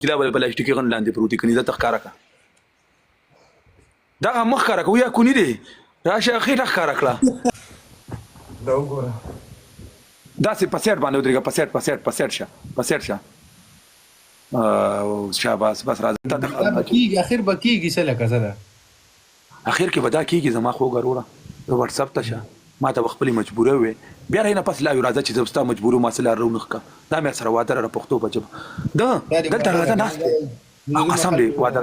چې دا بل پلاستیکي غن لاندې پروت کني دا تخکارا کا دا مخ کارا کو یا کونی دی راشه خېټه ښکاره کړه. دا وګوره. داسې په سیټ باندې ودرېږه په سیټ په سیټ په سیټ شه په سیټ شه شاباس بس راځه تا ته دا به کیږي اخر به کیږي څه لکه څه ده. اخر کې به دا کیږي زما خوږه وروره ته وټساپ ته شه ما ته به خپلې مجبورۍ وې بیا رانه پس لا یو راځه چې زه ستا مجبورو ما څه لار رونخکه دا مې سره واده لره پښتو په ژبه ده دلته راځه ناست دی قسم دی واده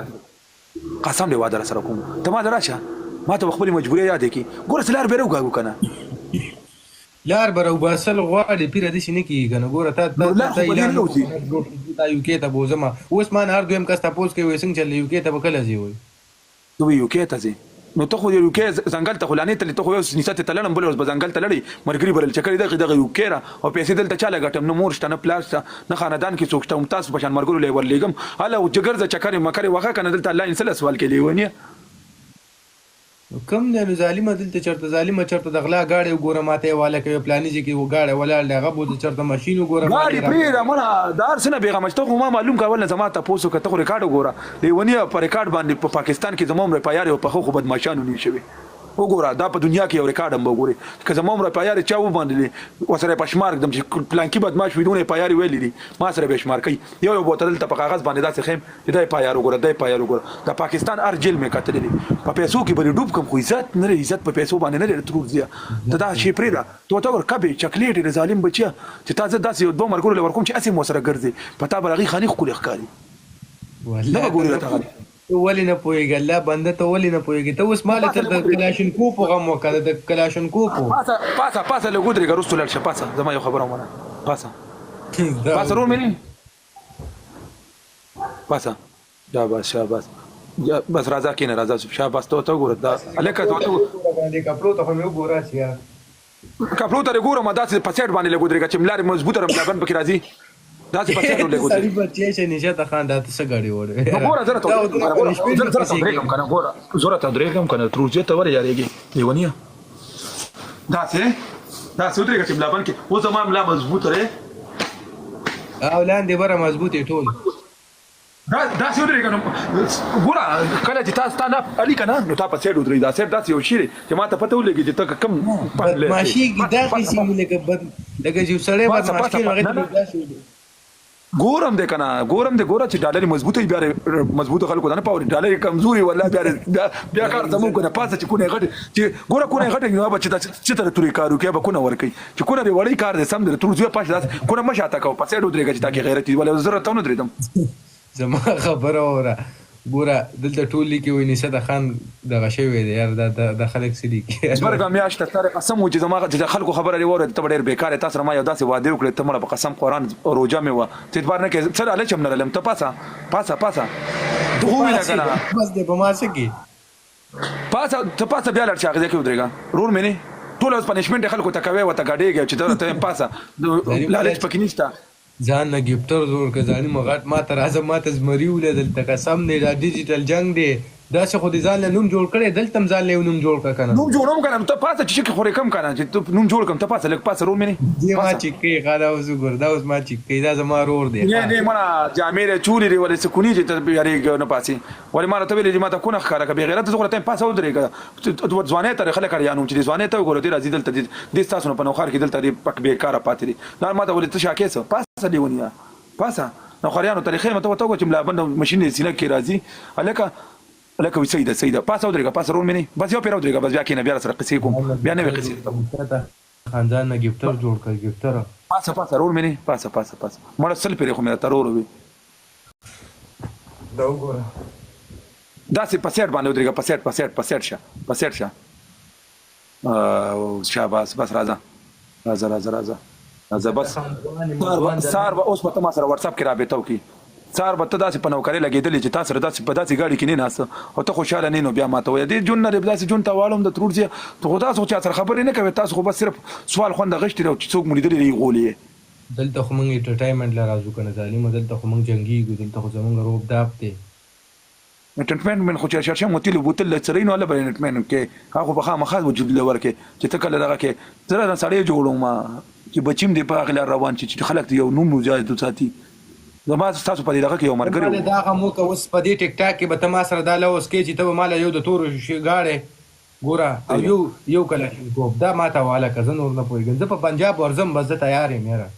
قسم دی واده سره کوم ته ما راشه ما ته خپل مجبوري یاد کی ګوره سلار به روګاګو کنه. لار به راوباسل غواړي پیره داسې نه کیږي کنه ګوره تا نو لار تا خو به اعلان نه وکړو وځي. کنه جوړ کړو تا یو کې ته بوزم اوس ما نه هر دویم کس تپوس کوي وایي څنګه چل دی یو کې ته به کله ځې وایي. ته وې یو کې ته ځې نو ته خو یو کې ځنګل ته خو لا نه تللی ته خو یو نیسه ته لړم بل ورځ به ځنګل ته لړې مرګري بلل چکرې دغه دغه یو کې را او پیسې دلته چاله ګټم نه مور شته نه پلار شته نه خاندان کې څوک شته هم تاسو په شان مرګرو له ورلېږم هله ګرځه چکرې مکرې وهه کنه دلته الله انسله سوال کې لیونیه. نو کوم دی نو ظالمه دلته چرته ظالمه چرته د غلا ګاډی وګوره ماته یې واله کوي پلاني ځای کې ګاډی ولاړ دی هغه بوځه چرته ماشین وګوره ماته ګاډی یې راکړه. پرېږده مړه د هر څه نه بېغمه شه ته خو ما معلوم کړه اول نه زما تپوس وکړه ته خو ریکارډ وګوره لیونیه په ریکارډ باندې په پاکستان کې زما عمر په یار یو پخه خو بدمعاشانو نیول شوی وګوره دا په دنیا کې یو ریکارډ هم به وګورې که زما عمر په یار چا وباندې ورسره په شمار ږدم چې پلانکي بدمعاش وي دونه په یار ویلي دي ما سره به شمار کوي یو یو بوتل دلته په کاغذ باندې داسې ښیم چې دا اف آی آر وګوره دا اف آی آر وګوره د پاکستان هر جیل مې کتلی دی په پیسو کې به دې ډوب کم خو عزت نه لري عزت په پیسو باندې نه لري ترور زیه ته دا شی پرېږده ته ورته وګوره کبې چکلیټې د ظالم بچیه چې تا زه داسې یو دوه ملګرو له ورکوم چې هسې هم ورسره ګرځې په تا به هغوی خاني ښکلې ښکاري نه والله به ته ګوري نه راته غلي. ته ولې نه پوهېږې الله بنده ته ولې نه پوهېږې ته اوس ما له پاسه تر لږ د ودرېږه کلاشینکوپو غم وکړه د کلاشینکوپو. پاسه پاسه پاسه لږ ودرېږه وروسته لاړ شه پاسه زما یو خبره ومنه پاسه دا پاسه رور مې نه پاسه شاباس شاباس بس راځه کینه راځه شاباس ته ته وګوره دا الکه ته ته باندې کپړو ته خو مې وګوره چې یار کپړو ته ګوره ما داسې په سیټ باندې لګو درګه چې ملار مضبوطه رم لګن پکې راځي داسې په سیټ لګو سړی بچی شه نشه ته خان دا ته څه غړي وړ نو ګوره زره ته زره زره ته درېږم کنه ګوره زره ته درېږم کنه تروزه ته ولې یارېږي لیونیه داسې داسې ودرېږه چې ملا بند کې اوس زما ملا مضبوط دی. او لاندې بره مضبوط یې ټول. دا داسې ودرېږه نو ګوره کله چې تا ستا نه علي که نه نو تا په سیډ ودرېږي دا سیډ داسې یو شی دی چې ما ته پته ولګي چې ته کوم پند لرې. بدمعاشي دا قسم لکه بد لکه چې سړی بدمعاش کړي هغه ته داسې ګورم دې کنه ګورم دې ګوره چې ډالر مضبوطه بیا مضبوطه خلکو نه پاوري ډالر کمزوري ولا بیا بیا کار زمو کنه پاسه چې کونه غټ چې ګوره کونه غټ نو به چې چې تر توري کارو کې به کونه ور کوي چې کونه دی وړي کار دې سم دې تور زوی پاش داس کونه مشه تا کو پسې ډو درېګه چې تا کې غیرت ولا زره ته نه درېدم. زما خبره اوره ګوره دلته ټول لیکي وای نیسه د خان دغه شوی دی یار دا دا خلک څه لیکي. زبرګه میاشت ستا قسم و چې زما چې د خلکو خبره دې واورېده ته به ډېر بېکار یې تا سره ما یو داسې وعدې وکړې ته مړه په قسم قرآن روژه مې وه چې اعتبار نه کوې څه لالچ هم نه لرم ته پاڅه پاڅه پاڅه ته خو ووینه که نه. بس دی په ما څه کې. پاڅه ته پاڅه بیا لاړ شه هغه ځای کې ودرېږه رور مې نه ټوله ورځ پنشمنټ خلکو ته کوې ورته ګډېږې چې ته ورته وایم پاڅه لالچ پکې نشته. ځان نه ګفټر جوړ که ظالمه غټ ماته راځه ماته زمری وله دلته قسم دی دا ډیجیټل جنګ دی داسې خو دې ځان له نوم جوړ کړی دلته هم ځان له یو نوم جوړ که کنه. نوم جوړوم کنه نو ته پاڅه چې شکې خورې کم کنه چې ته نوم جوړ کم ته پاڅه لږ پاڅه رور مې نه دې ما پاڅه. چیک کوي ښه دا اوس وګوره دا اوس ما چیک کوي دا زما رور دی نه ښه. نه مړه جامې دې چولې دي ولې څه کونې چې ته یارېږې نه پاڅې ولې ما راته ویلې چې ماته کونه ښکاره که بې غیرته زه خو راته وایم پاڅه ودرېږه ځوانۍ ته خلک اړیانوم چې دې ځوانۍ ته وګوره دې راځي دلته دې ستاسو نه په نوښار کې دلته دې پک بېکاره پاتې دي دا ماته ولې ته شاکې څه پاڅه لیونیه پاڅه نوښاریانو ته رښتیا ته ورته وګوره چې ملابند ماشین دې سینه کې راځي هلکه هلکه وي صحیح ده صحیح ده پاڅه ودرېږه پاڅه رور مې نه بس یو پېره ودرېږه بس بیا کېنه بیا راسره قصې کوم بیا نوې قصې درته کوم. خان ځان نه ګفټر جوړ کړ ګفټر. پاڅه پاڅه رور مې نه پاڅه پاڅه پاڅه مړه 100 پېرې خو مې راته رور وي. دا وګوره. داسې په سیټ باندې ودرېږه په سیټ په سیټ په سیټ شه په سیټ شه شاباس بس راځه راځه راځه راځه راځه بس سار به اوس به ته ما سره واتساپ کې رابطه وکړي سار به ته داسې په نوکرۍ لګېدلې چې تا سره داسې په داسې ګاډي کې نه ناست او ته خوشحاله نه نو بیا ماته وایه دې جون نه داسې جون ته واړوم د ترور زیه ته خو تاسو چا سره خبرې نه کوې تاسو خو بس صرف سوال خوند غشتي او چې څوک مو لیدلي دی غولي یې. دلته خو مونږ انټرټاينمنټ له راځو کنه ظالمه دلته خو مونږ جنګيږو دلته خو زمونږ روب داب دی. انټرټمنټ خو چې شرشم وتلي بوتل له څرۍ نو هله به انټرټمنټ کې هغه خو به خامخا وجود له ورکې چې ته کله دغه کې زه راځم سړی جوړوم چې بچیم دې په هغې لار روان شي چې خلک دې یو نوم زیات وساتي. زما ستاسو په دې دغه کې یو ته ملګری ماله و. دا غم وکه اوس په دې ټیک ټاک کې به ته ما سره دا لوظ کې چې ته به ماله یو د تورو شیشې ګاډی ګوره او یو یو کلاشینکوف دا ماته حواله که زه نور نه پوهیږم زه په پنجاب ورځم بس زه تیار یم یاره.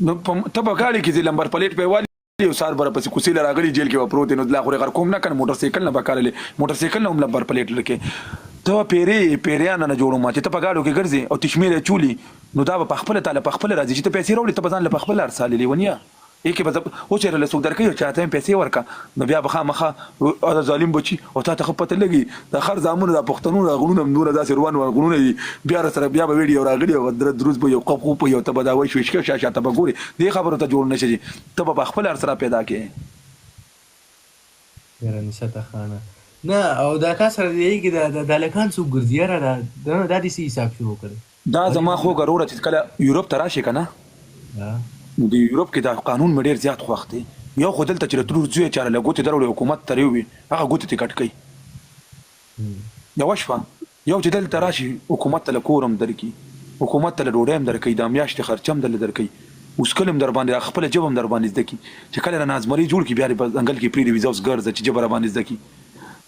نو په ته په ګاډي کې ځې لمبر پلیټ به والي او سهار به راپسې کوڅې له راغلي جیل کې به پروت یې نو لا خو دې غرقوم نه کنه موټر سایکل نه به کار لې موټر سایکل نه هم لمبر پلیټ لکې ته به پیرې یې پیریانه نه جوړوم چې ته په ګاډو کې ګرځې او تشمیر یې چولي نو دا به پخپله تاله پخپله راځي چې ته پیسې راوړې ته به ځان له پخپله ارسالې لیونیه. ای کې به زه اوس یې له څوک درکوي او چاته هم پیسې ورکه نو بیا به خامخا دا ظالم بچي او تا ته ښه پته لګي دا خر زامنو دا پښتنو دا غړونه هم دونه داسې روان روان غړونه دي بیا راسره بیا به ویډیو یو راغلي او در دروز به یو قپ قپ یو ته به دا وای شوې شکه شا شا ته به ګورې دې خبرو ته جوړ نه شې ته به په خپله هر څه را پیدا کې. یاره نشته خانه نه او دا تا سره دی کې دا د هلکان څوک ګرځي یاره دا دا دې څه حساب شروع کړی. دا زما خوږه روره چې کله یورپ ته راشې کنه نو د یورپ کې دا قانون مې ډیر زیات خوښ دی یو خو دلته چې د ترور زوی چاله له ګوتې دروړي حکومت ترې وي هغه ګوتې ترې کټ کوي یوه شپه یو چې دلته راشي حکومت ته له کور هم درکړي حکومت ته له ډوډۍ هم درکوي دا میاشتې خرچه هم درله درکوي اوسکل هم درباندې خپله ژبه هم درباندې زده کړي چې کله رانه زمری جوړ کړي بیا دې په ځنګل کې پرېږدي وي ځه اوس ګرځه چې ژبه راباندې زده کړي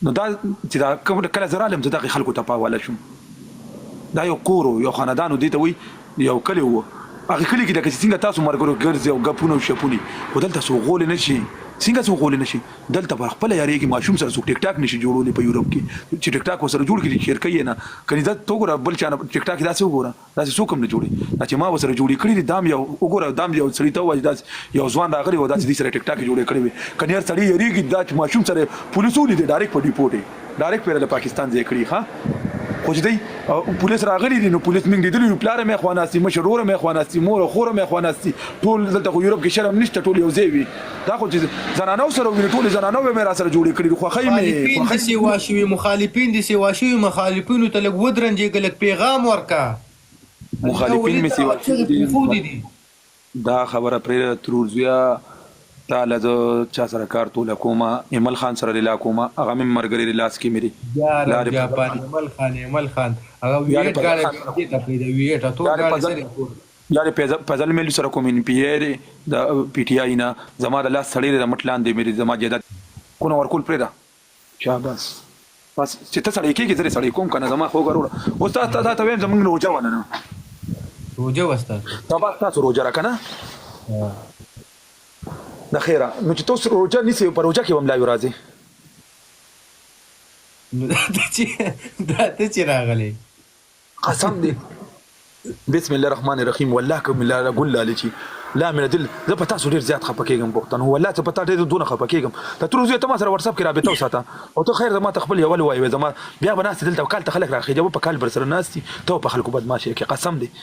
نو دا چې دا کله زه رالم زه دغه خلکو ته په حواله شوم دا یو کور و یو خاندان و دې ته وایي یو کلی و هغه کلي کې لکه چې څنګه تاسو ملګرو ګرځي او ګپونه او شپوني خو دلته څوک غولی نه شي څنګه څوک غولی نه شي دلته پر خپله یارېږي ماشوم سره څوک ټیک ټاک نه شي جوړولی په یورپ کې چې ټیک ټاک ورسره جوړ کړي شیر کوي یې نه کني دا ته وګوره بل چا نه ټیک ټاک داسې وګوره داسې څوک هم نه جوړي دا چې ما ورسره جوړې کړې دي دام یو وګوره دام یو سړي ته وایي داسې یو ځوان راغلی و داسې دې سره ټیک ټاک جوړې کړې وې کني هر سړی یریږي دا چې ماشوم سره پولیس ولید ډایرکټ په ډیپوټ ډایرکټ پرې له پاکستان ځای کړي ښه خو چې دی پولیس راغلي دي نو پولیس موږ لیدلي یو پلار مې خوا ناست مشر ورور مې خوا ناست مور او خور مې خوا ناست ټول دلته خو یورپ کې شرم نشته ټول یو ځای وي دا خو چې زنانو سره ویني ټول زنانو به مې را سره جوړې کړي خوښۍ مې مخالفین دې سیوا شوي مخالفین دې سیوا شوي مخالفینو ته لږ ودرنجېږه لږ پیغام ورکه مخالفین ولې مې تا سیوا چغې شوي دي پرېښودې دي؟ دا خبره پرېږده ترور زویه تا له زه چا سره کار توله کومه ایمل خان سره لالا کومه هغه مې مرګرې دی لاس کې مې دی یاره لارې فضل جاپان خان ایمل خان ایمل خان هغه وی یارې ایټ فضل ګاډی خان بیا سره دې ته پرېږده وی ایټ تور یارې ګاډی فضل سره تور یارې فضل مېلو سره کوم ان پی ای دی د پی ټی آی نه زما د لاس سړی دی د مټ لاندې مې دی زما جایداد کونه ورکول پرېږده شاباس بس چې ته سړی کېږې زه دې سړی کوم کنه زما خوږه وروره اوس تا تا ته وایم زمونږ روژه وه نن روژه وه ستاسو سبا ستاسو روژه ده کنه د خیره نو چې تاسو روژه نیسئ په روژه کې به هم لایو راځي نو دا ته چې دا ته چې راغلی قسم دی بسم الله الرحمن الرحیم والله کوم لا ګل لالی چی لا مې دل زه په تاسو ډیر زیات خپه کیږم پښتنو والله ته په تا ډیر دونه خپه کیږم ته تر زه ته ما سره واتس اپ کې رابطه وساته او ته خیر زما ته خپل یو وایي زما بیا به ناست دلته کال ته خلک راخېږي په کال بر سره ناست ته په خلکو بدمعاشي کې قسم دی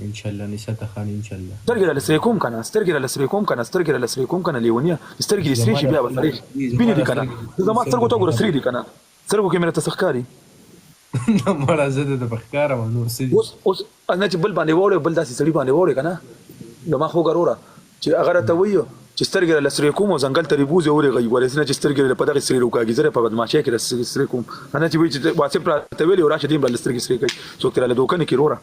ان شاء الله نشته خان ان شاء الله سترګې را لسرې کوم کنه سترګې را لسرې کوم کنه سترګې را لسرې کوم کنه لیونیه سترګې دې سرې شي بیا به سړې شي سپینې دي کنه زما سترګو ته وګوره سرې دي کنه سترګو کې مې راته څه ښکاري نه مړه زه د په ښکاره وم نور څه دي. اوس اوس نه چې بل باندې واوړې بل داسې سړي باندې واوړې کنه زما خوږه وروره چې هغه راته وایي چې سترګې راله سرې کوم او ځنګل ته دې بوځي ورې غوي ولې نه چې سترګې راله په دغې سرې روکاږي زه په بدمعاشۍ کې سترګې سرې کوم نه چې وایي چې واصف راته ویلي او راشه دې هم راله سترګې سرې کوي څوک ترې راله دوکه نه کړي وروره.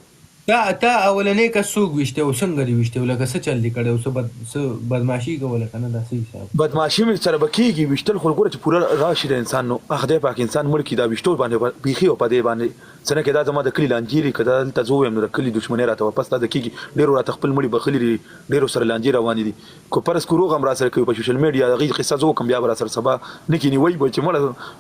تا تا اولنی کس څوک ویشتی او څنګه دی ویشتی او لکه څه چل دی کړی او څه بد څه بدمعاشی کوله کنه دا څه حساب. بدمعاشی مې سره به کیږي ویشتل خو ګوره چې پوره راشي د انسان نو خدای پاک انسان مړ کړي دا ویشتو باندې بیخي او په دې باندې څه نه کې دا زما د کلي لانجې دي که دا دلته زه ووایم نو د کلي دښمنۍ راته واپس تازه کیږي ډیرو راته خپل مړي بخښلي دي ډیرو سره لانجې روانې دي که فرض کړو روغه هم راسره کوي په سوشل میډیا د هغې قصه زه وکړم بیا به راسره سبا نه کیني وایي به چې مړه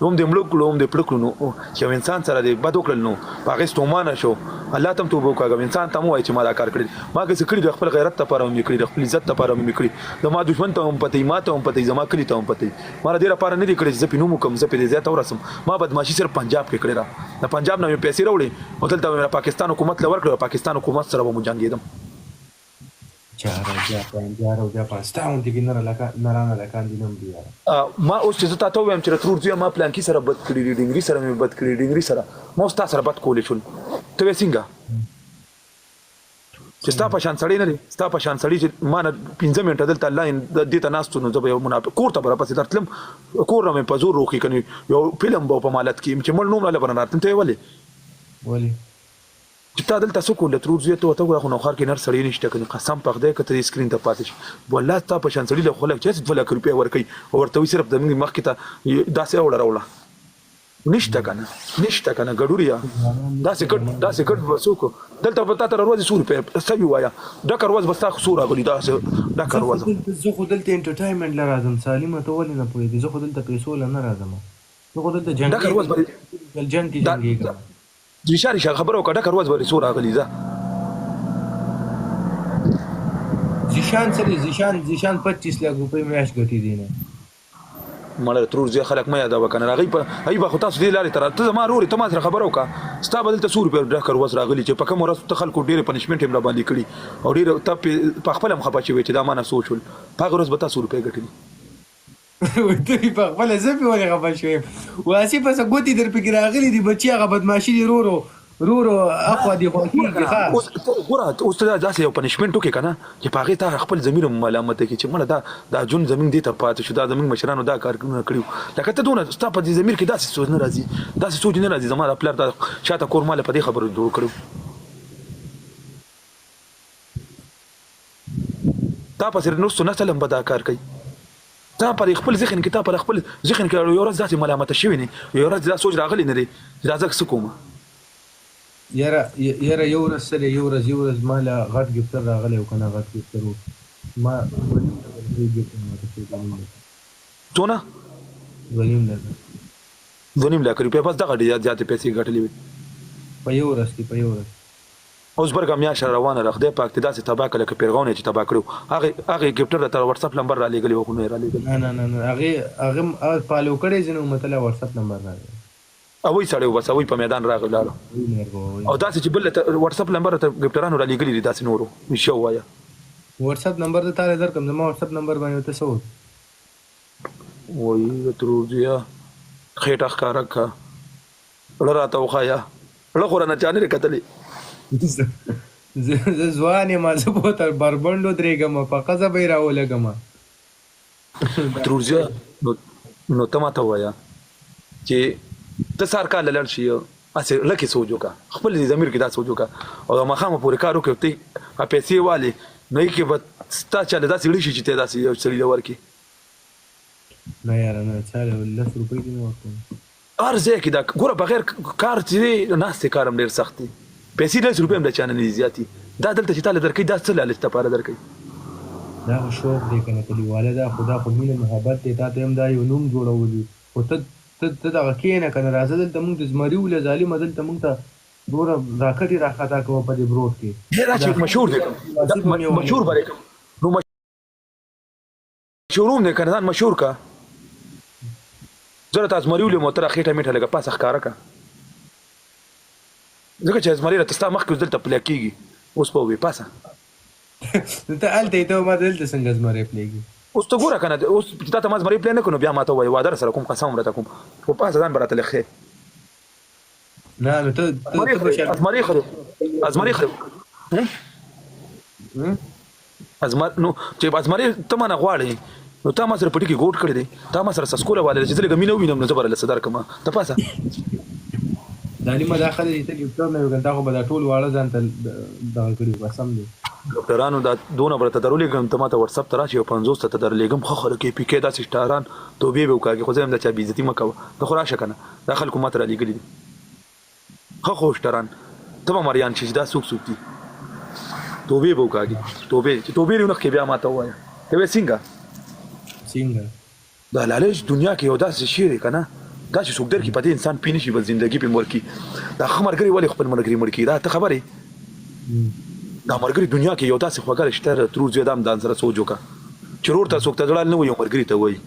هم دې مړه کړو هم دې پړه کړو نو چې یو انسان سره دې بد وکړل نو په هغې ستومانه شو الله ته هم توبه وکاږه انسان ته هم ووایه چې ما دا کار کړی ما که څه کړي د خپل غیرت لپاره هم یې کړي د خپل عزت لپاره هم یې کړي زما دښمن ته هم پته وي ما ته هم پته وي زما کلي ته هم پته وي ما د دې لپاره نه دي کړي چې زه پرې نوم وکړم زه پرې دې ځای ته ورسم ما بدمعاشي صرف پنجاب کې کړې ده د پنجاب نه مې پیسې راوړې او دلته به مې پاکستان حکومت له ورکړې او پاکستان حکومت سره به مو جنګېدم. جاره جاپان جاره او جاپان ستا غوندې کې نر لکه نران هلکان دي نه مري یاره. ما اوس چې زه تاته ووایم چې د ترور زویه ما پلانکي سره بد کړي دي ډینګري سره مې بد کړي ډینګري سره ما اوس تا سره بد کولی شول ته وایې څنګه چې ستا په شان سړی نه دی ستا په شان سړی چې ما نه 15 منټه دلته لاین دې ته ناست نو زه به یو منافق کور ته به راپسې درتلم کور نه مې په زور روخي کني یو فلم به په مالت کې چې مړ نوم راله به نه راتلم ته یې ولې ولې؟ چې تا دلته څه کول ترور زویه ته ورته وګوره خو نوښار کې نر سړی نشته کني قسم په خدای که ته دې سکرین ته پاتې شي والله ستا په شان سړي له خلک چې هسې 2 لکه روپۍ ورکوي او ورته وایي صرف زموږ مخکې ته داسې اوړه راوړه نشته کنه نشته کنه ګډوریا داسې کټ داسې کټ به څوک دلته به تا ته ورځې څو روپۍ صحیح ووایه ډکه ورځ به ستا څو راغلي داسې ډکه ورځ. زه خو دلته انټرټاینمنټ له راځم سالمه ته ولې نه پوهېږې زه خو دلته پیسو له نه راځم زه خو دلته ډکه ورځ جنګېږم به جنګ کې دا جنګېږم. ریشه ریشه خبره وکړه ډکه ورځ به څو راغلي ځه. ذیشان څه دی ذیشان ذیشان 25 لاک روپۍ میاشت ګټي دی نه. مړه ترور زوی خلک مه یادوه کنه راغی په ای به خو تاسو دې لارې ته را ته زما ورور ته ما سره خبره وکړه ستا به دلته څو روپۍ ډکه ورځ راغلي چې په کومه ورځ ته خلکو ډېرې پنشمنټ هم راباندې کړي او ډېر ته په خپله هم خفه شوې چې دا ما نه څه وشول په هغه ورځ به تا څو روپۍ ګټلي. ته مې په خپله زه پې ولې خفه شوی یم واسي پسه ګوتې در پکې راغلي دي بچي هغه بدماشي دي رو رو رو رو اخوا دې خوا کېږي ښه. اوس ګوره اوس ته داسې یو پنشمنټ وکړې که نه چې په هغې تا خپل ضمیر هم ملامت کړي چې مړه دا دا ژوند زمونږ دې ته پاتې شو دا زمونږ مشرانو دا کارونه کړي وو لکه ته دونه ستا په دې ضمیر کې داسې سوچ نه راځي داسې سوچ نه راځي زما دا پلار دا شاته کور ما له په دې خبرو جوړ کړی تا پسې نوستو نسل هم به دا کار کوي تا پر خپل ذهن کې تا پر خپل ذهن کې یو ورځ داسې ملامت شوی نه یو ورځ دا سوچ راغلی نه دی چې دا زه څه کوم. یاره یاره یو ورځ څه دی یو ورځ یو ورځ ما له غټ ګفټر راغلی و کنه غټ ګفټر و ما 2.5 لکه روپۍ ګفټر ماته شوی 2.5 لکه. څونه؟ 2.5 لکه. 2.5 لکه روپۍ بس دغه ډېر زیاتې پیسې ګټلې وې. په یو ورځ کې په یو ورځ. اوس برګه میاشت را روانه ده خدای پاک دې داسې تباه کړه لکه پیرغون یې چې تباه کړی وو هغې هغې ګفټر راته واټساپ لمبر رالیږلی وو خو نه یې رالیږلی. نه نه نه نه هغې هغه فالو کړی ځینې وو متله واټساپ نمبر رالیږه. اوی سړی وو بس اوی په میدان راغی لاړو او داسې چې بل ته واټساپ لمبر راته ګفټرانو رالیږلی دي داسې نورو رښتیا ووایه. واټساپ نمبر زه تاله درکړم زما واټساپ نمبر باندې به ته څه وکړې. وایي د ترور زویه خېټه ښکاره کړه. ړه راته وښایه ړه خو رانه چا نه دی کتلی. زه ځوان یم زه به تر بربنډو درېږم په ښځه به یې راولګم. ترورزیه نو ته ماته ووایه چې ته سهار کار له لاړ شي هسې ړه کې سوچ وکړه خپل دې ضمیر کې دا سوچ وکړه او د ماښامه پورې کار وکړې ته پیسې والې نو یې کې به ستا چاله داسې ړه شي چې ته داسې یو سړي له ورکړې. نه یاره نه چاله لس روپۍ دې نه ورکوم. هر ځای کې دا ګوره بغیر کار چې دی ناستې کار هم ډېر سخت دی پیسې لس روپۍ هم له چا نه نه دي زیاتې دا دلته چې تاله درکوي دا څه لالچ لپاره درکوي. دا خو شوق دی کنه کلیواله دا خو دا خو مینه محبت دی تاته هم دا یو نوم جوړول وي خو ته ته ته دغه کینه کنه راځه دلته مونږ د زمري وله ظالمه دلته مونږ ته وروره راکټې راخطا کوه په دې بروټ کې هی دا راچې مشهور دی کوم مشهور به کوم نو مشهور هم دی کنه ځان مشهور کا زه راته ازمري ولیم او ته را خېټه میټه لږه پاسه ښکاره کا ځکه چې ازمري راته ستا مخکې اوس دلته پلی کېږي اوس په وې پاسه. نو ته هلته یې ته ما ته دلته څنګه زمری پلېږي. اوس ته ګوره کنه اوس چې تاته ما زمری پلی نه کړ نو بیا ماته ووایه وعده درسره کوم قسم هم راته کوم خو پاسه ځان به راته لږ ښیې. نه نو ته ته به شرم. ازمري ښه دی ازمري ښه دی. ازمر نو چې ازمري ته مانه غواړې نو تا ما سره پټي کې ګوټ کړی دی تا ما سره سسکوله والي چې زه لږه مینه ووینم نو زه به درله څه درکړم ته پاسه. ظالمه دا ښه دی چې ته ګفټر نه وې کنه تا خو به دا ټول واړه ځان ته دغه کړي وو قسم دی. ګفټرانو دا دونه به درته درولېږم ته ماته واټساپ ته راشه یو 50 ته درلېږم ښه خلک یې پی کې داسې سټاران توبې به وکاږي خو زه یم د چا بې عزتي مه کوه ته خو راشه کنه دا خلکو ماته رالېږلي دي. ښه خوشتران ته به مریان شې چې دا څوک څوک دي توبې به وکاږي توبې چې توبې دې ونښکې بیا ماته ووایه ته وایې څنګه څنګه دا لالچ دنیا کې یو داسې شی دی که نه دا چې څوک درکړي په دې انسان پوه نه شي بس زندګي پرې مړ کړي دا ښه ملګري ولې خپل ملګري مړ کړي دا ته خبر یې دا ملګري دنیا کې یو داسې خوږه رشته ده ترور زوی دا هم ځان سره سوچ وکړه چې ورور ته څوک ته زړه نه وایي او ملګري ته وایي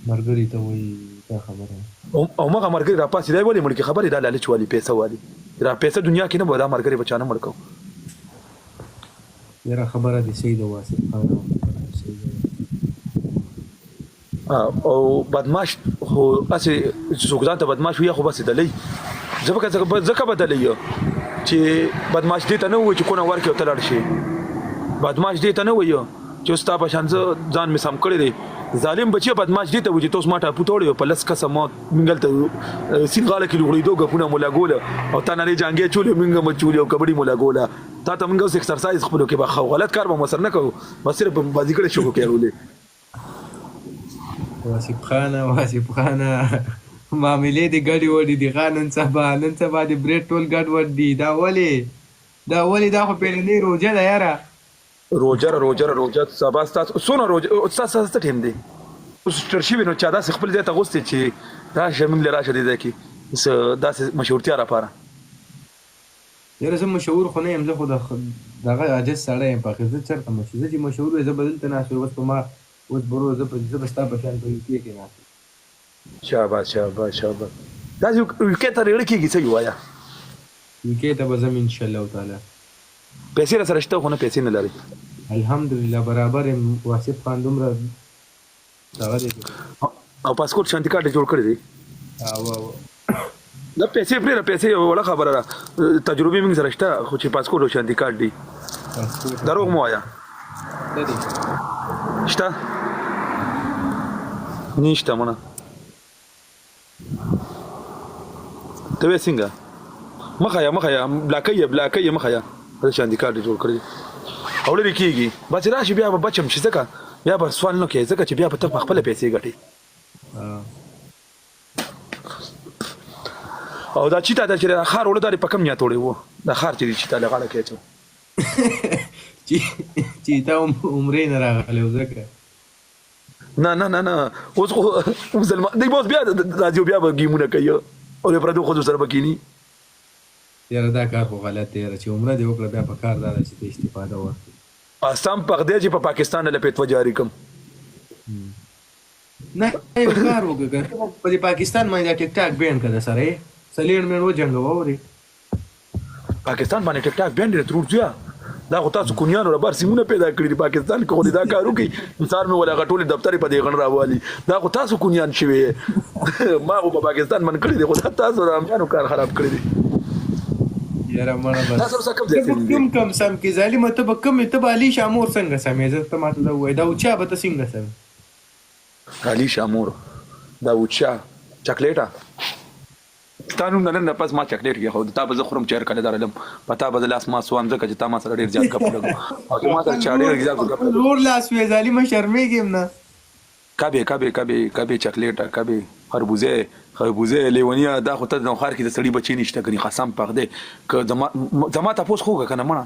ملګري ته وایي دا خبره. او مغه مرګري را پاسي دی ولې مړ کی خبرې دا لالچ والی پیسه والی را پیسه دنیا کې نه به دا مرګري به چا نه مړ کو. یاره خبره دې صحیح ده واصف خانه خبره دې صحیح ده. او بدمعاش خو هسې چې څوک ځان ته بدمعاش وي خو بس دلی ځکه ځکه به دلی چې بدمعاش دې ته نه وایي چې کونه ورکړي او ته لاړ شې، بدمعاش دې ته نه وایي چې ستا په شان زه ځان مې سم کړی دی. ظالم بچی بدمعاش دې ته وایي چې ته اوس ما ټاپو ته وړې په لس کسه ما مونږ هلته سیند غاړه کې لوغړېدو ګپونه مو لګوله او تا نرۍ جانګې چولې مونږ مو چولې او کبډي مو لګوله تا ته مونږ اوس اکسرسایز خپلو کې به ښه غلط کار به مو سره نه کوو بس صرف به بازیګړې شروع کې اړولې. واصف خانه واصف خانه معاملې دې ګډې وډې دي ښا نن سبا نن سبا دې برېټ ټول ګډ وډ دي دا ولې دا ولې دا خو پېرنۍ روژه ده یاره. روژه را روژه را روژه سبا ستاسو څونه روژه ستاسو څه ټیم دی اوس تر شوی نو چا داسې خپل ځای ته غوستې چې راشه موږ له راشه دې ځای کې څه داسې مشهورتیا لپاره. یاره زه مشهور خو نه یم زه خو د دغه عاجز سړی یم په اخر زه چرته مشهور زه چې مشهور وای زه به دلته ناست وای اوس به ما اوس به وروره زه په زه به ستا په شان په یو کې کې ناست وای. شاباس شاباس شاباس داسې یو کې ته ریړه کیږي څه وایه. یو کې ته به ځم ان شاء الله تعالی. پیسې راسره شته خو نه پیسې نه لري. الحمدلله برابر یم واصف خان دومره دغه دی چې. او پاسکوټ شانتي کارت جوړ کړی دی. او او. دا پیسې پرې پیسې یو وړه خبره ده تجربې موږ سره شته خو چې پاسپورت او شانتي کارت دي دروغ مو وایا شته نشته مړه ته وې څنګه مخه یا مخه یا بلاکې یا بلاکې یا مخه یا د شاندي کارت جوړ کړی او لري کیږي بس راشي بیا به بچم شي ځکه بیا به سوال نه کوي ځکه چې بیا به ته په خپل پیسې ګټي او دا چیتا دا چې خار وړو دا په کم نیت وړي وو دا خار چې چیتا لغاړه کې چو چې چیتا عمرې نه راغلی ځکه نه نه نه نه اوس خو مسلمان دی بوس بیا راځي بیا به ګیمونه کوي او له پردو خو سره بکینی. یاره دا کار خو غلط دی یاره چې عمره دې وکړه بیا په کار دا ده چې ته استفاده ورکړې. قسم په خدای چې په پاکستان له فتوا جاری کوم. نه یو کار وکړه کنه ته په دې پاکستان باندې دا ټیک ټاک بینډ که در سره یې څلېړ مېړ وجنګوه اورې. پاکستان باندې ټیک ټاک بینډ دی ترور زویه دا خو تاسو کونیانو ربار سیمونه پیدا کړی دي پاکستان کې خو دا کار وکړي نو سار مې ولا غټول دفتر په دې غن راوالي دا خو تاسو کونیان شوي ما خو په پاکستان من کړی دی خو دا تاسو رامیانو کار خراب کړی دی. یاره مړه بس تاسو سره کوم ځای ته به کوم کم سم کې ظالمه ته به کوم ته به علي شاه مور څنګه سمې زه ته ماته دا ووایه دا اوچا به ته څنګه سمې. علي شاه مور دا اوچا چاکلیټه. ستا نوم نه نن نه پس ما چاکلیټ کیښود تا به زه خورم چې هر کله درلم په تا به زه لاس ماس وام ځکه چې تا ما سره ډیر زیات ګپ ولګو او چې ما سره چا ډیر زیات ګپ خپل ورور لاس وې ظالمه شرمیږې هم نه. کبې کبې کبې کبې چاکلیټه کبې خربوزه خربوزه لیونیه دا خو ته نوښار کې د سړي بچی نشته کني قسم په خدای که زما زما تپوس خو وکړه کنه مړه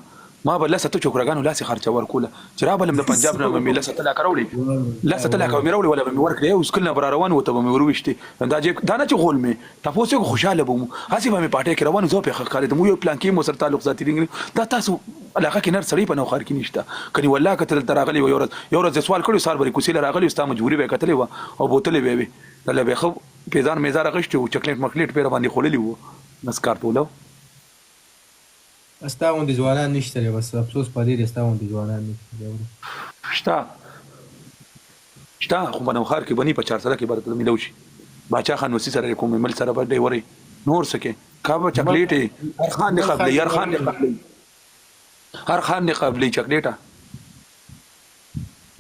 ما به لس اته چوکرګانو لاسې خرچه ورکوله چې رابلم د پنجاب نه به مې لس اته لاکه راوړې لس اته لاکه به مې راوړې ولا به مې ورکړې اوس کله به را روان وو ته به مې ورویشتې دا جیب دا نه چې غول مې تپوس یې خوشاله به وم هسې به مې پاټۍ کې روان زه پرې ښه ښکارېدم یو پلانکې مو سره تعلق ذاتي ټینګ دا تاسو علاقه کې نر سړی په نوښار کې نشته کني والله که ته دلته راغلی وای یو ورځ یو ورځ یې سوال کړی سهار به دې کوڅې له راغلی ستا مجبوري به یې کتلې وه او بوتلې به یې وې دله به یې ښه پیزار میزار اخیستی وو چکلیټ مکلیټ به یې راباندې خوړلي وو بس کار ټولو. ستا غوندې ځوانان نشته دی بس افسوس په دې دی ستا غوندې ځوانان نشته دی وروره. شته شته خو په نوښار کې به نی په چارسده کې به درته ملو شي باچا خان وصي سره کوم مل سره به ډیورې نور څه کې کابه چاکلیټ هر خان دې قبلې هر خان دې قبلې هر خان دې قبلې چاکلیټه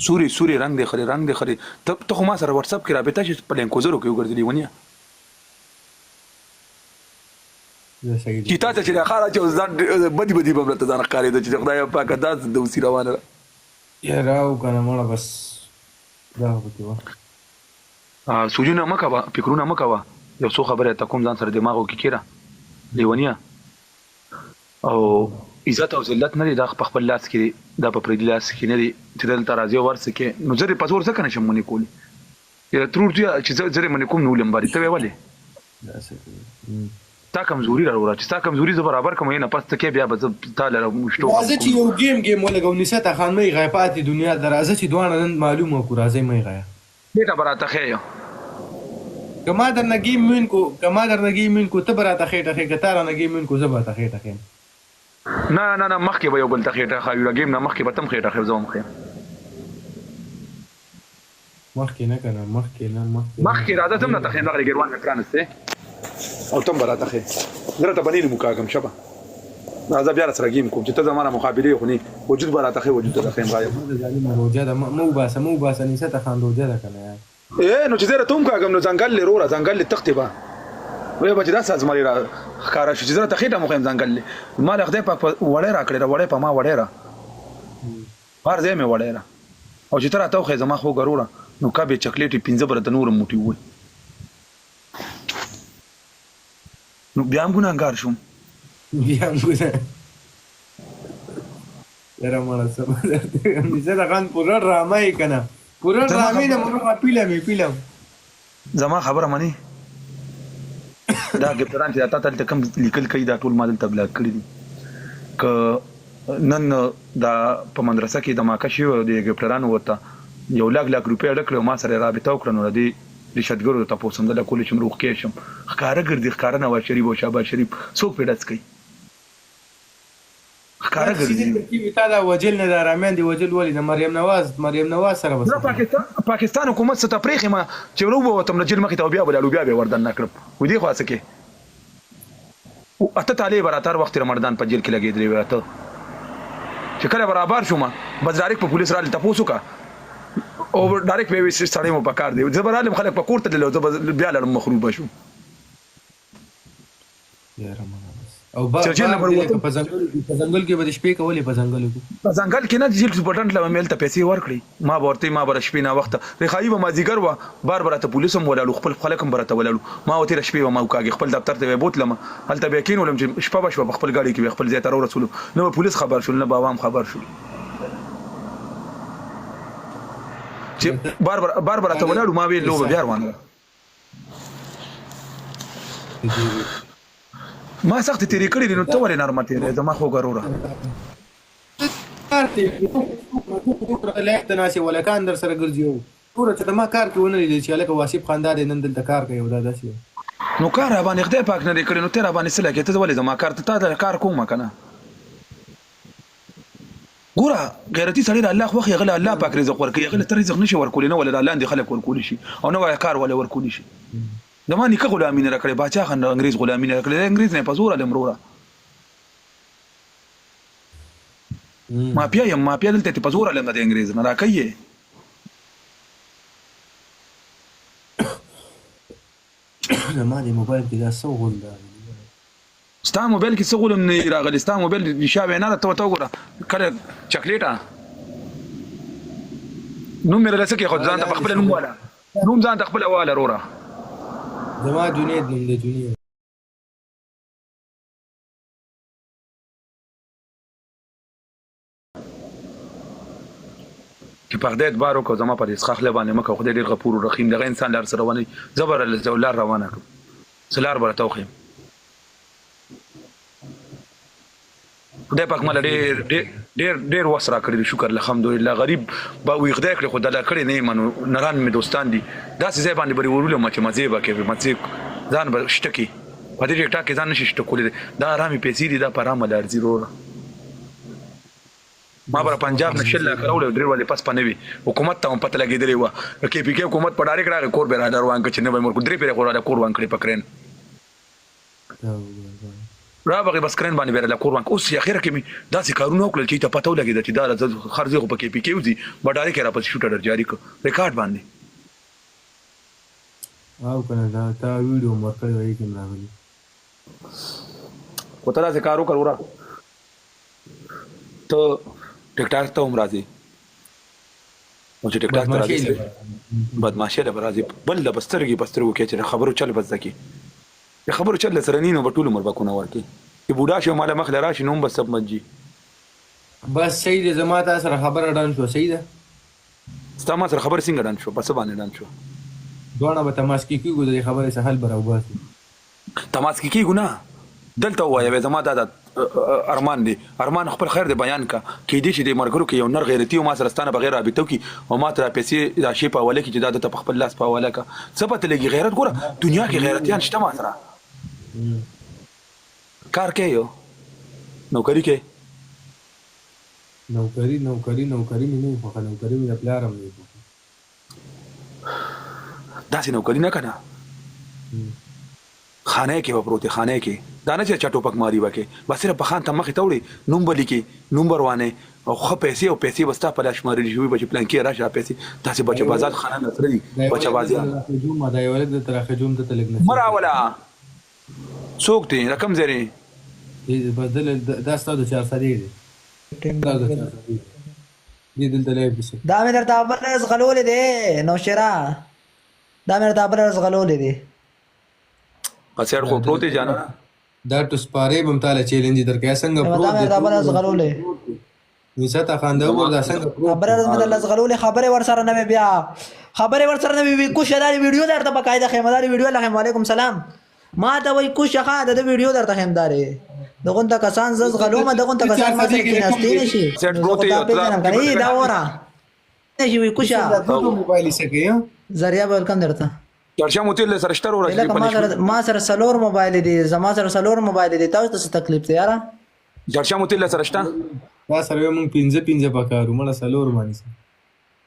سوري سوري رنگ دې خري رنگ دې خري ته ته خو ما سره واتس اپ کې رابطه شې په لینکوزرو کې وګرځېدې ونیه. چی تا ته چې دا خار اچو ځان بدی بدی به راته ځان ښکارېده چې خدای پاکه دا څه دوسي روانه ده. یاره او کنه مړه بس دا خو پکې وه. سوچونه مه کوه فکرونه مه کوه یو څو خبرې درته کوم ځان سره دماغو کې کیره لیونیه او عزت او ذلت نه دی دا په خپل لاس کې دی دا په پردي لاس کې نه دی چې دلته راځې او هر څه کې نو زه دې په زور ځکه نشم منې کولی یاره ترور زویه چې زه زه دې منې کوم نو ولم باندې ته وې ولې ستا کمزوري را وروره چې ستا کمزوري زه برابر کړم نه پس ته کې بیا به زه تا لره مشتو راځه چې یو ګیم ګیم ولګو نسته خان مې غای پاتې دنیا ته راځه چې دواړه نن معلومه کو راځي مې غای ټیټه به راته ښیې. که ما درنه ګیم وین کو که ما درنه ګیم وین کو ته به راته خېټه ښې که تا رانه ګیم وین کو زه به راته خېټه ښیم. نه نه نه مخکې به یو بل ته خېټه ښایو د ګیم نه مخکې به ته هم خېټه ښې او زه به هم ښیم. مخکې نه کنه مخکې نه مخکې نه. مخکې راځه زه هم راته ښیم دغه ګریوان مې پرانستی او ته هم به راته ښې زه راته بنې نوم وکاږم شه به. راځه بیا سره گیم کوم چې ته زما مقابله خو نه وجود به راته ښه وجود ته ښیم غایب. ظالم روجه ده، مو وباسه، مو وباسه، نیسه ته خان روجه ده کنه یار. اے نو چې زه راته هم کاږم نو ځنګل لري وروره، ځنګل لري تښتې به وایي به چې دا څه زمری را ښکاره شو چې زه راته خېټه هم وښیم. ځنګل لري ما له خدای پاک په وړی راکړې ده، وړی په ما وړی را هر ځای مې وړی را، او چې ته راته وښیې زما خوږه وروره نو کبې چکلیټې پنځه به راته نور هم موټي ووایي نو بیا هم ګناهګار شوم. بیا هم ګناه یاره مړه څه به درته ووایم، زه د خان پوره ډرامه یې که نه، پوره ډرامې نه مونږ پیلم یې پیلم. زما خبره منې؟ دا ګپټران چې تا ته کوم لیکل کوي دا ټول ما دلته بلاک کړي دي. که نن دا په مدرسه کې دماکه شوی او د ګپټرانو ورته یو لاک لاک روپۍ اډه کړې او ما سره رابطه وکړه، نو د دې رشتګرو ته تپوس هم دله کولی شم، روغ کړی شم. ښکاره ګرځي، ښکاره نواز شریف او شهباز شریف څوک پرې ډز کوي، ښکاره ګرځي. تا دا وجل نه، دا رامیان دی وجل ولې د مریم نواز، مریم نواز سره بس پاکستان پاکستان حکومت څه تفریح ما چې ورووتم له جیل مخې ته بیا ولاړو، بیا به وردن نه کړم. و دې خوا څه کې اته تالې به راته هر وخت رمضان په جیل کې لګېدلې وې. اته چې کله برابر شوم بس ډایرکټ په پولیس راغلل، تپوس وکړه او ډایرکټ مې وی سړی مو پکار دی. زه به رالم، خلک په کور ته تلل او زه به بیا لاړم، مخروب به شوم. او با په ځنګل کې، په ځنګل کې به د شپې کولې؟ په ځنګل کې، په ځنګل کې نه، جیل سپرټنټ له مې هلته پیسې ورکړې. ما به ورته ما به شپې ناوخته رخایي به مازدیګر وه، بار به راته پولیس هم ولاړو، خپل خلک هم به راته ولاړو. ما به تېره شپې به ما وکاږي خپل دفتر ته به یې بوتلم، هلته به یې کېنولم، چې شپه به شوه په خپل ګاډي کې به خپل ځای ته راورسولم. نه به پولیس خبر شول، نه به عوام خبر شول چې بار بار به راته ولاړو. ما ویل لوبه بیا روانه ده. ما سختې تېرې کړې دي، نو ته ولې نرمه تېرې زما خوږه وروره؟ کار دی لایق ته ناست ولکان در سره ګرځي او ګوره چې ما کار کې ونه لیدل چې هلکه واصف خان دا دی نن دلته کار کوي او دا داسې. نو کار را باندې خدای پاک نه دی کړی، نو ته را باندې څه لګې؟ ته ولې زما کار ته تا کار کومه که نه؟ ګوره غیرتي سړی د الله خوښ، هغه له الله پاک رزق ورکوي، هغه له ته رزق نشي ورکولی، نه ولا د لاندې خلک ورکولی شي او نه ولا کار ولا ورکولی شي. زما نیکه غلامي نه راکړې، باچا خان انګرېز غلامي نه راکړې، انګرېز نه په زور علم وروره. مافیا یم، مافیا دلته ته په زور علم د انګرېز نه راکوي. زما د موبایل کې دا څه غول ده؟ ستا موبایل کې څه غولم نه راغلی؟ ستا موبایل شا وینا ده، ته ورته وګوره کله چاکلیټه نوم مې راله څه کې، خو ځان ته په خپله نوم واله، نوم ځان ته خپله واله وروره. زما جنید نوم دی، جنید. چې په خدای اعتبار وکړه، زما په دې څښاک خوله باندې مه کوه. خدای ډېر غفور رحیم دی، هغه انسان لار سره روانوي. زه به راله لار روانه کړم، څه لار به راته وښیم. خدای پاک ماله ډېر ډېر ډېر ډېر وس راکړی دی، شکر الحمدلله. غریب به وي خدای کړې، خو دله کړې نه یم، نو نران مې دوستان دي. داسې ځای باندې به دې ورولم چې مزې به کوې، مزې ځان به شته کې په دې ټیک ټاک کې ځان نشي شته کولی. دا آرامې پیسې دي، دا په آرامه لار ځي وروره. ما بر پنجاب نه شل لاکه راوړی، درې ورځې پس په نوي حکومت ته هم پته لګېدلې وه. کې پي کې حکومت په ډایرکټ راغی، کور به را روان کړ چې نه به یې ورکړو. درې پېرې خو راله کور وان کړې په کرېن را بغې، بس کرېن باندې به راله کور وان. اوس اخره کې مې داسې کارونه وکړل چې ته پته ولګېده چې دا خرځې خو په کې پي کې وځي، به ډایرکټ یې راپسې شوټ ډر جاري کړ ریکارډ باندې. او کنه دا تا ویډیو مور کړې وای کې راغلی. خو ته داسې کار وکړ وروره، ته ټیک ټاک ته هم راځې او چې ټیک ټاک ته راځې بدمعاشۍ له به راځې، بل له به سترګې په سترګو کې چې د خبرو چل به زده کړې. د خبرو چل له سره نه نو به ټول عمر بکونه ورکې. چې بوډا شي او ماله مخ له راشي نو هم به سب مجي. بس صحیح دی، زما تا سره خبره ډن شوه. صحیح ده. ستا ما سره خبره څنګه ډن شوه؟ په څه باندې ډن شوه؟ دواړه به تماس کې کېږو، د دې خبرې څه حل به راوباسو. تماس کې کېږو نه، دلته ووایه وې زما دا د ارمان دی، ارمان خپل خیر دی بیان کا. کېدای شي د ملګرو کې یو نر غیرتي او ما سره ستانه بغیر رابطه وکړي او ما ته دا پیسې دا شی په حواله کړي چې دا ده ته په خپل لاس په حواله کا. څه پته لګي؟ غیرت ګوره، دنیا کې غیرتیان شته. ما سره کار کوي، یو نوکري کوي. نوکري نوکري نوکري مې نه خوښه، نوکري مې د پلار هم نه خوښه. داسې نوکري نه کنه. خانه کې به پروت خانه کې دا نه چې چا ټوپک ماری وکي بس صرف په خان ته مخې ته وړي نوم به لیکي نوم به روانې او ښه پیسې او پیسې به ستا په لاس شمارل شي وي به چې پلانکی راشه پیسې داسې بچه بازان خانان سره دي بچه بازیان مه راوله څوک دی د کوم ځای دی؟ دا ستا د چارسدې دی. دی دلته لایو کې څه. دا مې درته بله ورځ ځغلولې دی نوشیرا دا مې درته بله ورځ ځغلولې دی. په سیټ خو پروت دی جانانه. دا ټوسپارې به هم تاله چیلنج درکړي څنګه دا پروت مې دی درته بله ورځ ځغلولې. نیسه تا خانده وګوره دا څنګه پروت بله ورځ مې درله ځغلولې خبرې ورسره نه وې بیا خبرې ورسره نه وې وی کوشه دا ویډیو درته باقاعده ښیم دا ویډیو لخم وعلیکم سلام ما ته وای کوشه ښه د ویډیو درته ښیم دارې دغونته کسان زه ځغلوم دغونته کسان ما سره کېناستې نه شي سیټ نو زه پروت خو دی تا او ته پېژنم که نه ای دا وره نه شي وی کوشه دا دوه موبایل یې څه کوي ذریعہ به ورکم درته چرچا مو تیل سره شته وروره چې لکه ما سره ما سره څلور موبایل دي زما سره څلور موبایل دي تاسو ته څه تکلیف دی یاره چرچا مو تیل سره شته دا سره موږ پنځه پنځه پکارو مړه څلور باندې څه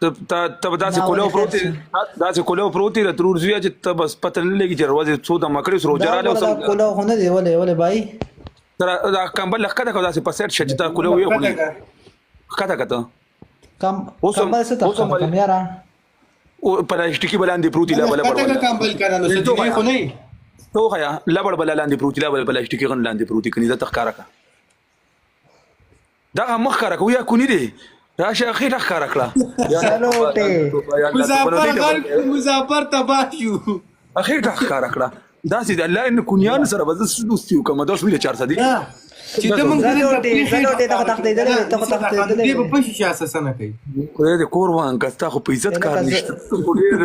ته ته به داسې کولو پروت داسې کولو پروت دی ترور زوی چې ته بس پته نه لګي چې ورځې څو د مکړې سره دا جراله وګوره دا اوسم کولاو خو نه دی ولې ولې بای تر دا کمبل ښکته کو داسې په سیټ شه چې تا کولو وی غونې ښکته کته کم اوس هم کمبل څه ته اوس هم ښکته کم یاره او پلاستیکي بلاندې پروت دی لا بل ښکته بل کمبل کنه نو څه دې خو نه تو خیا لبړ بل لاندې پروت دی لا بل پلاستیکي غن لاندې پروت دی کني دا تخکارا کا دغه مخ ښکاره کوي یا کونی دی راشه خېټه ښکاره کړه سلوټې مظفر غرق مظفر تباه شو خېټه ښکاره کړه داسې د الله ان کونیان سره به زه څه دوستي وکړم دا سویله 400 دي چې ته مونږ زلوټې زلوټې ته خو تښتېدلی وې ته خو تښتېدلی دې په وې پشي شي اساسنه کوي خدای دې کور وان که ستا خو په عزت کار نشته ته خو ډېر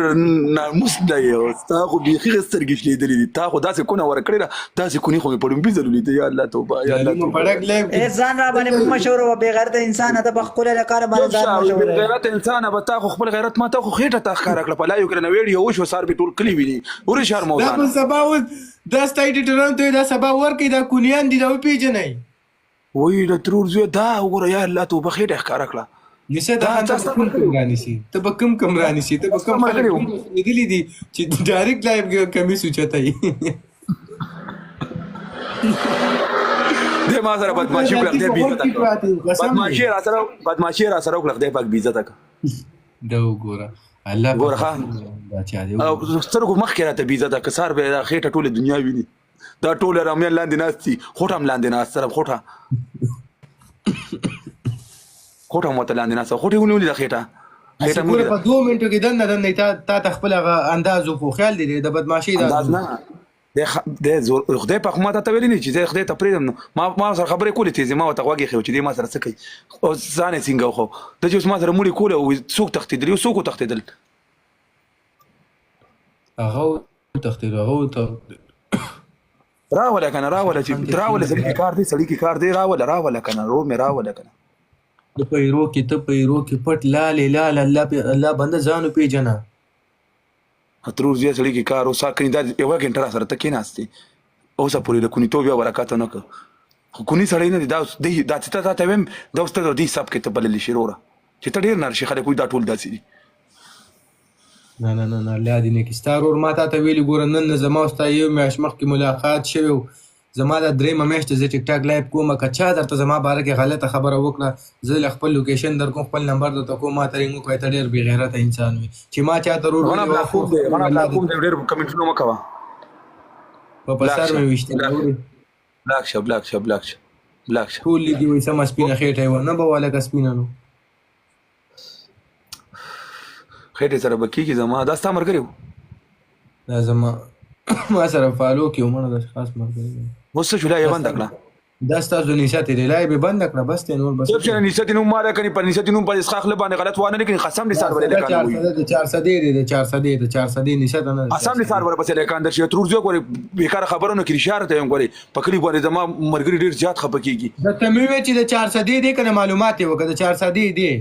ناموس دی او ستا خو بیخي سترګې شلېدلې دي تا خو داسې کونه ورکړې ده داسې کونې خو مې په ړومبي ځل ولیده یا الله توبه یا الله ظالمو توبه پړک لایو کې ای ځان را باندې مه مشهور وه بې غیرته انسانه ته په ښکلی له کاره باندې چپ ځان شه مشهور بې یې غیرت انسانه به تا خو خپل غیرت ما ته خو خېټه تا ښکاره کړه په لایو کې نه ویډیو وشو سار به ټول کلی ویني ورې شرم دا ځانه په سبا اوس دا ستا ایډیټرانو ته دا سبا ورکړي دا کونیان دي دا وپېژنئ وای د ترور زوی دا وګوره یا الله توبه خېټه ښکاره کړه نیسه دا دا تا ته ستا به کوم ملګری کوم و رانیسي ته به کوم کوم رانیسي ته تا به ستا کوم خلک ملګری و کوم لیدلي دي چې ډایرکټ لایو کې کمیس اوچتای دې ما سره بدمعشي وکړه خدای بې عزته کړه قسم بدمعشي را سره بدمعشي را سره وکړه خدای پاک بې عزته کړه دا وګوره الله ګوره ښه بچا دی او سترګو مخکې راته بې عزته که سار به دا خېټه ټوله دنیا ویني دا ټول رامیان لاندې ناست دي خوټه هم لاندې ناست سره خوټه خوټه هم ورته لاندې ناسته خوټې ونیولې ده خېټه خېټه مو ګوره په دوه منټو کې دننه دننه تا تا ته خپل هغه انداز وښو خیال دی د بدمعاشۍ دا انداز نه د د زور خدای په ما ته ویلي نه چې زه خدای ته پرېږدم نو ما ما سره خبرې کولې تیزې ما ورته غوږ ایښی و چې دی ما سره څه کوي او ځان یې څنګه وښو ده چې اوس ما سره مړي کوله او څوک تښتېدل یو څوک وتښتېدل هغه وتښتېد هغه وتښتېد راوله کنه راوله چې راوله سړي کې کار دی سړي کې کار دی راوله راوله کنه رور مې راوله کنه ته په هیرو کې ته په هیرو کې پټ لالې لال الله پې الله بنده ځان وپېژنه ترور زوی سړي کې کار اوس کني دا یوه ګنټه را سره ته کېناستې اوسه پورې د کونیتوب یو برکت نه کړ خو کونی سړی نه دی دا اوس دی دا چې ته تا ته ویم دا اوس ته د دې حساب کې ته بللی شې وروره چې ته ډېر نر شې خلک وایي دا ټول داسې دي نه نه نه نه الله دې نه کړي ستا ورور ما تا ته ویلي ګوره نن نه زما او ستا یو میاشت مخکې ملاقات شوی و زما دا درېیمه میاشت ده زه ټیک ټاک لایف کوم که چا درته زما باره کې غلطه خبره وکړه زه له خپل لوکیشن در کوم خپل نمبر درته کوم ما ته رینګ وکړه ته ډېر بې غیرته انسان وې چې ما چا ته ورور غنا ویلي بلاک کوم دی غنا بلاک کوم دی ډېر کمنټونه مه کوه په په سر مې ویشتلی بلاک شه بلاک شه بلاک شه بلاک شه ټول لیکي وایي سمه سپینه خېټه یې وه نه به وه لکه سپینه نو خېټې سره به کېږي زما دا ستا ملګری و دا زما ما سره فالو کې ومنه دا خاص ملګری دی اوس څه شو لا یې بنده کړه دا ستاسو نیسه تیرې لا یې بنده کړه بس دی نور بس چپ شه نیسه نوم ما کني پر نیسه نوم پر اسخاخ له باندې غلط وانه لیکن قسم دې سار ولې لیکان وي د 400 دی د 400 دی د 400 نیسه نه قسم دې سار ور پسې لیکان در شي ترور زیو ګوري بیکاره خبرونه کې اشاره ته ګوري په کلی باندې زما مرګري ډیر زیات خپه کیږي د ته مې وې چې د 400 دی کنه معلومات یې وکړه د 400 دی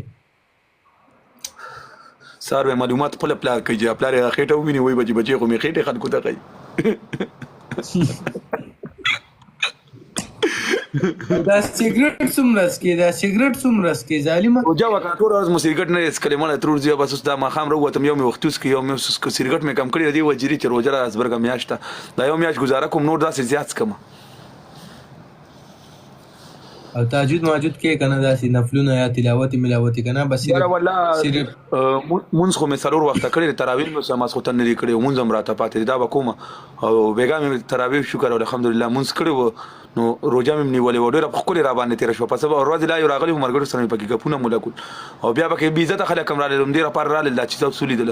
سار به معلومات خپل پلار کوي چې پلار یې خېټه وویني وایي به چې بچی خو مې خېټې خلکو ته ښيي. دا سیګریټ څومره څکې، دا سیګریټ څومره څکې ظالمه. روژه وه کنه، ټوله ورځ مو سیګریټ نه دی څکلی، مړه ترور زویه، بس اوس دا ماښام راووتم، یو مې وختي وڅکه، یو مې اوس وڅکه، سیګریټ مې کم کړی د دې وجې چې روژه ده، زبرګه میاشت ده، دا یو میاشت ګزاره کوم، نور داسې زیات څکم. او تهجد ماجد کې کنه، داسې نفلونه یا تلاوت ملاوت کنه، بس یاره صرف والله صرف مونځ خو مې څلور وخته کړی دی، تراویح مې اوس ماسخوتن نه دی کړی، مونځ هم راته پاتې دی، دا به کوم. او بېګا مې تراویح شکر الحمدلله مونځ کړی و، نو روژه مې نیولې وه، ډېره ښکلې راباندې تېره شوه. په سبا ورځ لا یو راغلي وو ملګرو سره مې پکې ګپونه هم ولګول، او بیا پکې بې عزته خلک هم راغلل، همدې لپاره راغلل دا چې تاسو ولیدل،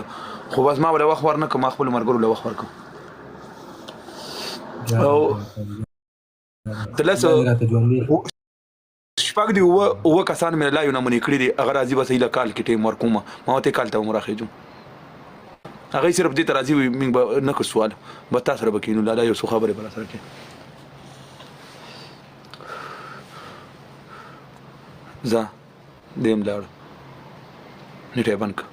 خو بس ما وله وخت ورنه کړ، ما خپلو ملګرو له وخت ورکړ. او د لس راته ژوندې شپږ دی اووه اووه کسان مې لا یو نمونې کړي دي، هغه راځي، بس ایله کال کې ټیم ورکوم، ما ورته کال ته هم راخېږم. هغه صرف دې ته راځي، وي موږ به نه کړ سوال، بس تا سره به کینو لالا، یو څو خبرې به راسره کوې. ځه دې هم لاړ، نیټه یې بند کړه.